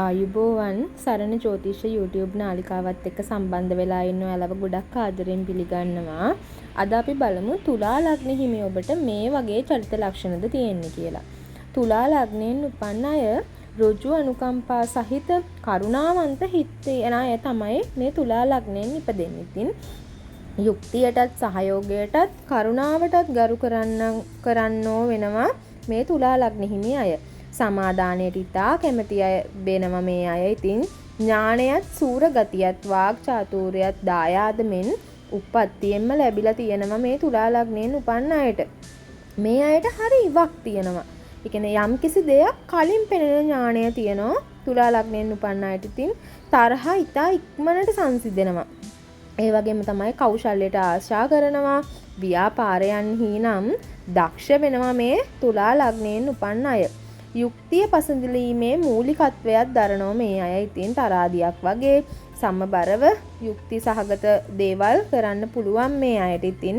ආයුබෝවන්, සරණ ජ්‍යොතිෂ YouTube නාලිකාවත් එක්ක සම්බන්ධ වෙලා ඉන්න ඔයාලව ගොඩක් ආදරෙන් පිළිගන්නවා. අද අපි බලමු තුලා ලග්න හිමි ඔබට මේ වගේ චරිත ලක්ෂණද තියෙන්නේ කියලා. තුලා ලග්නයෙන් උපන් අය ඍජු අනුකම්පා සහිත කරුණාවන්ත හිත් තියෙන අය තමයි මේ තුලා ලග්නයෙන් ඉපදෙන්නේ. ඉතින් යුක්තියටත් සහයෝගයටත් කරුණාවටත් ගරු කරන්නෝ වෙනවා මේ තුලා ලග්න හිමි අය. සමාදානයට ඉතා කැමති අය වෙනවා මේ අය. ඉතින් ඥානයත් සූර ගතියත් වාග් චාතුර්යත් දායාද මෙන් උප්පත්තියෙන්ම ලැබිලා තියෙනවා මේ තුලා ලග්නයෙන් උපන් අයට. මේ අයට හරි ඉවක් තියෙනවා. ඒ කියන්නේ යම්කිසි දෙයක් කලින් පෙනෙන ඥානය තියෙනවා තුලා ලග්නයෙන් උපන් අයට. ඉතින් තරහ ඉතා ඉක්මනට සංසිඳෙනවා. ඒ වගේම තමයි කෞශල්‍යයට ආශා කරනවා. ව්‍යාපාරයන්හි නම් දක්ෂ වෙනවා මේ තුලා ලග්නයෙන් උපන් අය. යුක්තිය පසඳිලීමේ මූලිකත්වයක් දරනවා මේ අය. ඉතින් තරාදියක් වගේ සමබරව යුක්ති සහගත දේවල් කරන්න පුළුවන් මේ අයට. ඉතින්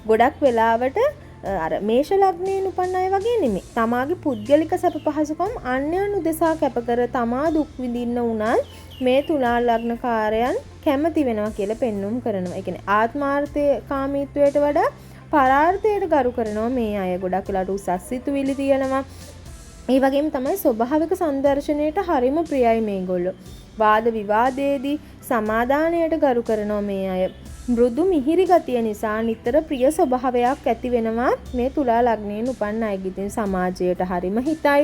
ගොඩක් වෙලාවට අර මේෂ ලග්නයෙන් උපන් අය වගේ නෙමෙයි. තමාගේ පුද්ගලික සැප පහසුකම් අන්‍යයන් උදෙසා කැප කර තමා දුක් විඳින්න වුණත් මේ තුලා ලග්නකාරයන් කැමති වෙනවා කියලා පෙන්නුම් කරනවා. ඒ කියන්නේ ආත්මාර්ථ කාමීත්වයට වඩා පරාර්ථයට ගරු කරනවා මේ අය. ගොඩක් වෙලාවට උසස් සිතුවිලි තියෙනවා. ඒ වගේම තමයි ස්වභාවික සංදර්ශනයට හරිම ප්‍රියයි මේගොල්ලෝ. වාද විවාදයේදී සමාදානයට ගරු කරනවා මේ අය. මෘදු මිහිරි ගතිය නිසා නිතර ප්‍රිය ස්වභාවයක් ඇති වෙනවා මේ තුලා ලග්නයෙන් උපන් අයගේ. ඉතින් සමාජයට හරිම හිතයි.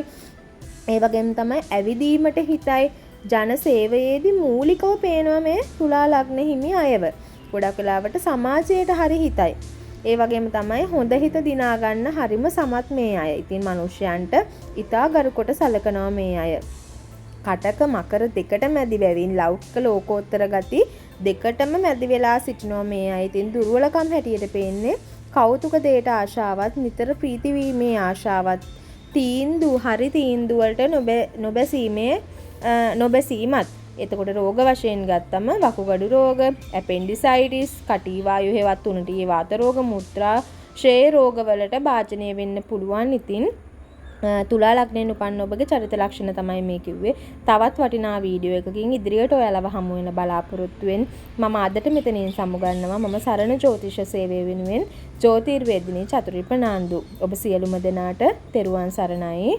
ඒ වගේම තමයි ඇවිදීමට හිතයි. ජන සේවයේදී මූලිකව පේනවා මේ තුලා ලග්න හිමි අයව. ගොඩක් වෙලාවට සමාජයට හරි හිතයි. ඒ වගේම තමයි හොඳ හිත දිනා ගන්න හරිම සමත් මේ අය. ඉතින් මිනිස්යන්ට ඉතා ගරු කොට සලකනවා මේ අය. කටක මකර දෙකට මැදි බැවින් ලෞකික ලෝකෝත්තර ගති දෙකටම මැදි වෙලා සිටිනවා මේ අය. ඉතින් දුර්වලකම් හැටියට පේන්නේ කෞතුක දෙයට ආශාවත්, නිතර ප්‍රීති වීමේ ආශාවත්, තීන්දු හරි තීන්දු වලට නොබැසීමත්. එතකොට රෝග වශයෙන් ගත්තම වකුගඩු රෝග, ඇපෙන්ඩිසයිටිස්, කටී වායු හෙවත් උණුටියේ වාත රෝග, මුත්‍රා ක්ෂය රෝග වලට භාජනය වෙන්න පුළුවන්. ඉතින් තුලා ලග්නයෙන් උපන් ඔබගේ චරිත ලක්ෂණ තමයි මේ කිව්වේ. තවත් වටිනා වීඩියෝ එකකින් ඉදිරියට ඔයාලව හමු වෙන බලාපොරොත්තුවෙන් මම අදට මෙතනින් සමුගන්නවා. මම සරණ ජ්‍යොතිෂ සේවය වෙනුවෙන් ජ්‍යොතිර්වේදිනී චතුරි ප්‍රනාන්දු. ඔබ සියලුම දෙනාට තෙරුවන් සරණයි.